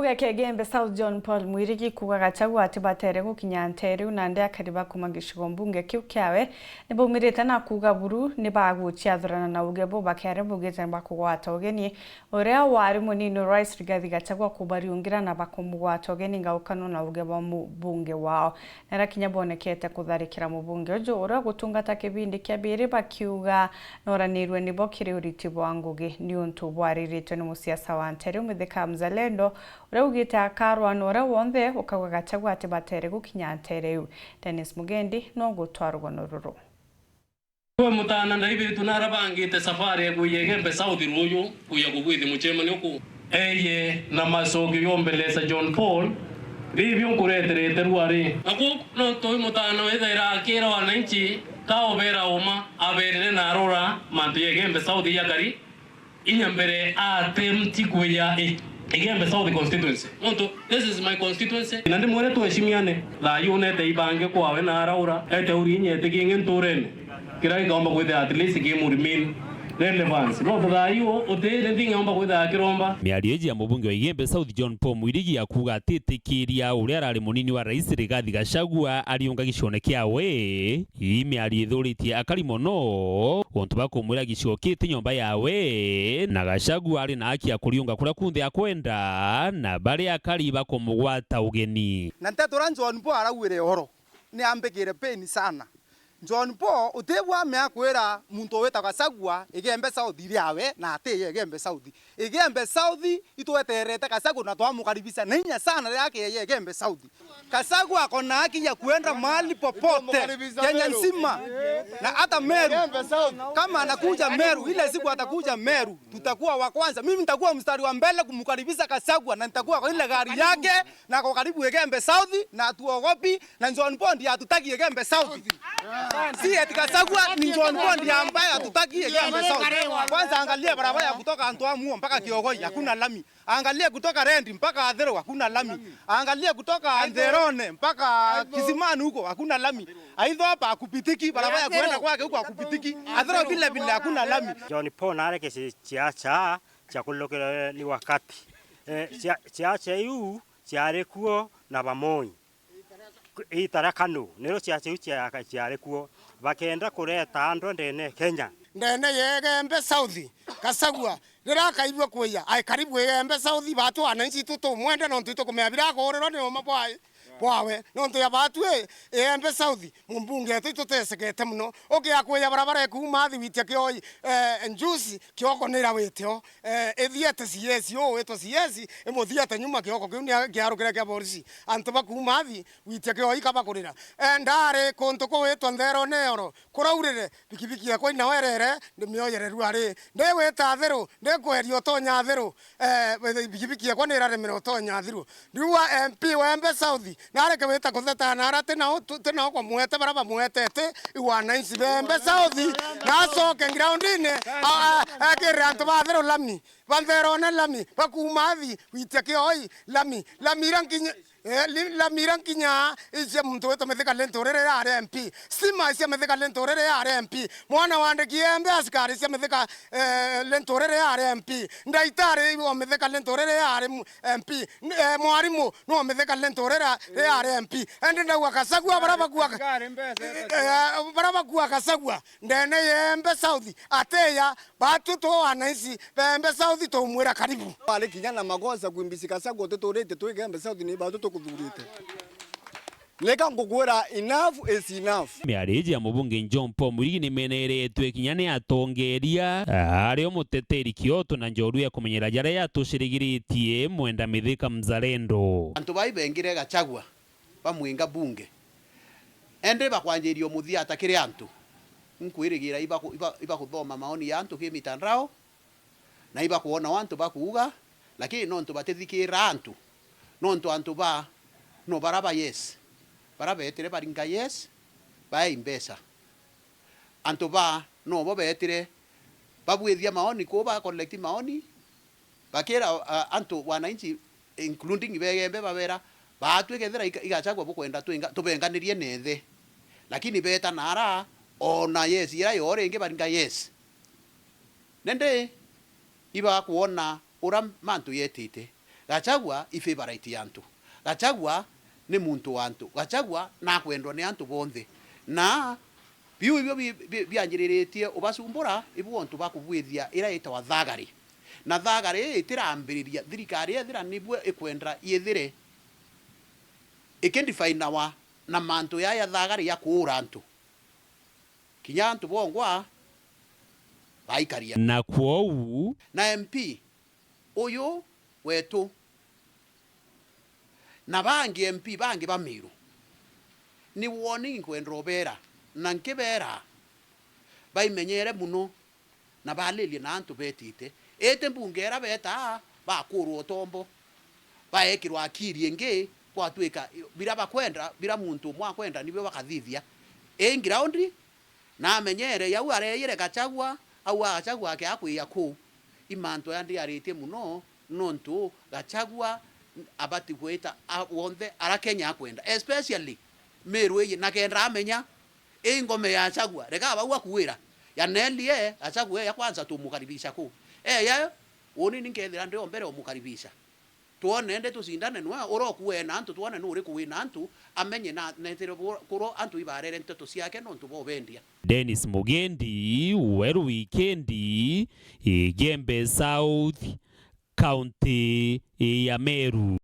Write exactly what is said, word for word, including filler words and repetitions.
Mbunge kia Igembe South John Paul Mwirigi kuuga Gachagua atibatere gukinya nteere iu, nandi akari ba kuuma gicigo mbunge kiu kiawe nibaumirite na kuuga buru nibaguciathurana na uge bo bakiaria baugite nibakugwata ugeni uria wari munini wa Rais Rigathi Gachagua kubariungira na bakumugwata ugeni ngaukano na uge bwa mubunge wao. Nara kinya bonekete kutharikira mubunge uju uria gutungata kibindi kia biiri bakiuga nooranirwe nibo kiri uriti bwa ngugi niuntu bwariritwe ni musiasa wa nteere Mithika Mzalendo uria augite akarwa na uria wonthe ukauga Gachagua atibatere gukinya nteere iu. Dennis Mugendi nogutwa rugono ruru. Gwe mutaana Ndaivitu narabangite safari ya kuija Igembe South ruuju, kuja kugwithi mucemani uku. Eeye na macokio yombelesa John Paul, ribio nkureterete rwari. Naku no tui mutaana withaira akira wananchi, ka ubera uma, aberire na arora mantu ya Igembe South ya kari, inya mbere attempt kuija I-, Igembe South constituency. Nontu, this is my constituency. Na ndimwire tuheshimiane, thayu unete ibange kwawe na araura, ete uri inya eti kingi nturene. Kiria gikaomba kwithira at least kimu remain relevance. No thayu uti anything aomba kwithira akiromba. Miario iji ya mubunge wa Igembe South John Paul Mwirigi ya kuuga atitikiria uria arari munini wa Rais Rigathi Gachagua ariunga gicione kiawe. Ii miario ithuritie akari mono, untu bakumwira gicigo kiti nyomba yawe, na Gachagua ari na haki ya kuriunga kuria kunthe akwenda, na bari akari bakumugwata ugeni. Na nteto uria John Paul araugire uhoro, ni ambikire pain sana. John Paul, utibwa amea kwira muntu wita Gachagua, Igembe South iri yawe, na atiye Igembe South. Igembe South itweterete Gachagua na twamukaribisha na inya sana riria akiye Igembe South. Gachagua ako na haki ya kuenda mahali popote Kenya nzima na hata Meru. Kama anakuja Meru, ile siku atakuja Meru, tutakuwa wa kwanza. Mimi nitakuwa mstari wa mbele kumkaribisha Gachagua na nitakuwa kwa ile gari yake na ako karibu Igembe South na hatuogopi. Na John Paul ndiye hatutaki Igembe South. Si eti Gachagua, ni John Paul ndiye ambaye hatutaki Igembe South. Kwanza angalia barabara ya kutoka Antoamuo mpaka Kiogoi, hakuna lami. Angalia kutoka Rendi mpaka Athero, hakuna lami. Angalia kutoka Antherone mpaka Kisimani huko, hakuna lami. Aitho hapa hakupitiki, barabara ya kuenda kwake huko hakupitiki. Athero vile vile hakuna lami. John Paul nareke ci-, ciacha cha kulokera ni wakati. Eh, cia-, ciacha iu ciari kuo na bamoi. Itara Kanu, niro ciacha iu cia-, ciari kuo, bakenda kureta andu ndene Kenya. Ndene ya Igembe South, Gachagua, riria akaigua kuiya, ai karibu Igembe South, batu wananchi itu tumwende, nontu itukumenya birakuurirwa ni uma bwa-, bwawe, nontu ya batu i, Igembe South, mumbunge wetu itutesekete muno. Ukia kuiya barabara ikuuma athi witia Kioi, eh, njusi, kioko nira witio. Eh, ithiete C S, uu witwa C S, imuthiete nyuma, kioko kiu ni kiarukire kia borisi. Antu bakuuma athi, gwitia kioi kabakurira. Eh, ndari kuntu kugwitwa Ntherone Eoro, kuraurire, bikibiki yakwa inawerere, ndimioyere rwari. Ndigwita thiru, ndikweria utonya thiru. Eh, bikibiki yakwa niraremire utonya thiru. Riu wa M P wa Embe South, nareke wita kutheta na ara tina u-, tu-, tina ukumwete bara bamwetete, i wananchi ba Embe South, na acoke groundine, a-, a-, ekirire antu ba thiru lami, ba Ntherone lami, bakuuma athi, gwitia kioi lami, lami ira nkinya, eh, li-, lami ira nkinya, icia muntu witwa Mithika Linturi riria ari M P, stima cia Mithika Linturi riria ari M P, mwana wandiki Embe askari cia Mithika, eh, Linturi riria ari M P, ndaitari wa Mithika Linturi riria ari mu-, M P, n-, eh, mwarimu no Mithika Linturi riria, riria ari M P. Indi ndauga Gachagua bara bakua, eh, bara bakua Gachagua, ndene ya Embe South, ateya, batu tu wananchi ba Embe South tumwira karibu. Ari kinya na makosa kuimbisi Gachagua tuturite twi Embe South ni batu tukuthurite. Nika ngukwira, enough is enough. Miario iji ya mubunge John Paul Mwirigi nimeneretwe kinya ni atongeria, ario muteteri kioto na njorua ya kumenyera jaria yatucirigiritie Mwenda Mithika Mzalendo. Antu bai bengire Gachagua bamwinga bunge, ende bakwanjiria umuthiata kiri antu. Nkwirigira ibaku-, iba-, ibakuthoma maoni ya antu ki mitandao, na ibakwona o antu bakuuga, lakini nontu batithikira antu, nontu antu ba no bara ba yes, bara betire baringa yes, baei mbeca. Antu ba no bo betire babwithia maoni kuu, ba collect maoni, bakira, a, antu wananchi, including begembe, babera, "Baatwi kethira iga-, igachagua bukwenda twinga-, tubenganirie nethe." Lakini beeta naara, ona yes ira yo ringi baringa yes. Nindi ibakwona ura mantu yetite. Gachagua i favorite ya antu. Gachagua ni muntu wa antu. Gachagua nakwendwa ni antu bonthe. Na biu ibio bi-, bi-, bianjiriritie ubacumbura, ibu ontu bakubwithia ira itawa thagari. Na thagari ii itirambiriria thirikari ethira nibwe ikwenda yithire ikindefinawa na mantu ya, ya thagari ya kuura antu. Kinya antu bongwa baikaria. Na kwou? Na M P uyu wetu, na bangi M P bangi ba Meru, ni warning nkwenda ubera, na nkibera, baimenyere muno, na balirie na antu betite. Iti mbunge ira betaa, bakurwa utombo, baekirwa akiri ingi, gwatwika bira bakwenda, bira muntu umwe akwenda, nibio bakathithia. I ground, na amenyere, yau areyire Gachagua, au a Gachagua ake akwia kuu. I mantu aya ndiaritie muno, nontu Gachagua abati gwita a-, wonthe ara Kenya akwenda, especially Meru iji, na kenda amenya i ngome ya Gachagua. Reka bau akuira, ya Nelly e, Gachagua e ya kwanza tumukaribisha kuu. E ya, uni ni nkethira ndi o mbere umukaribisha. Twone ndi tucindane nwe, uroku wena antu, twone nu uriku wina antu, amenye na netire bu-, kuro antu ibarere nteto ciake nontu bobendia. Dennis Mugendi, Weru Wikendi, Igembe South, County ya Meru.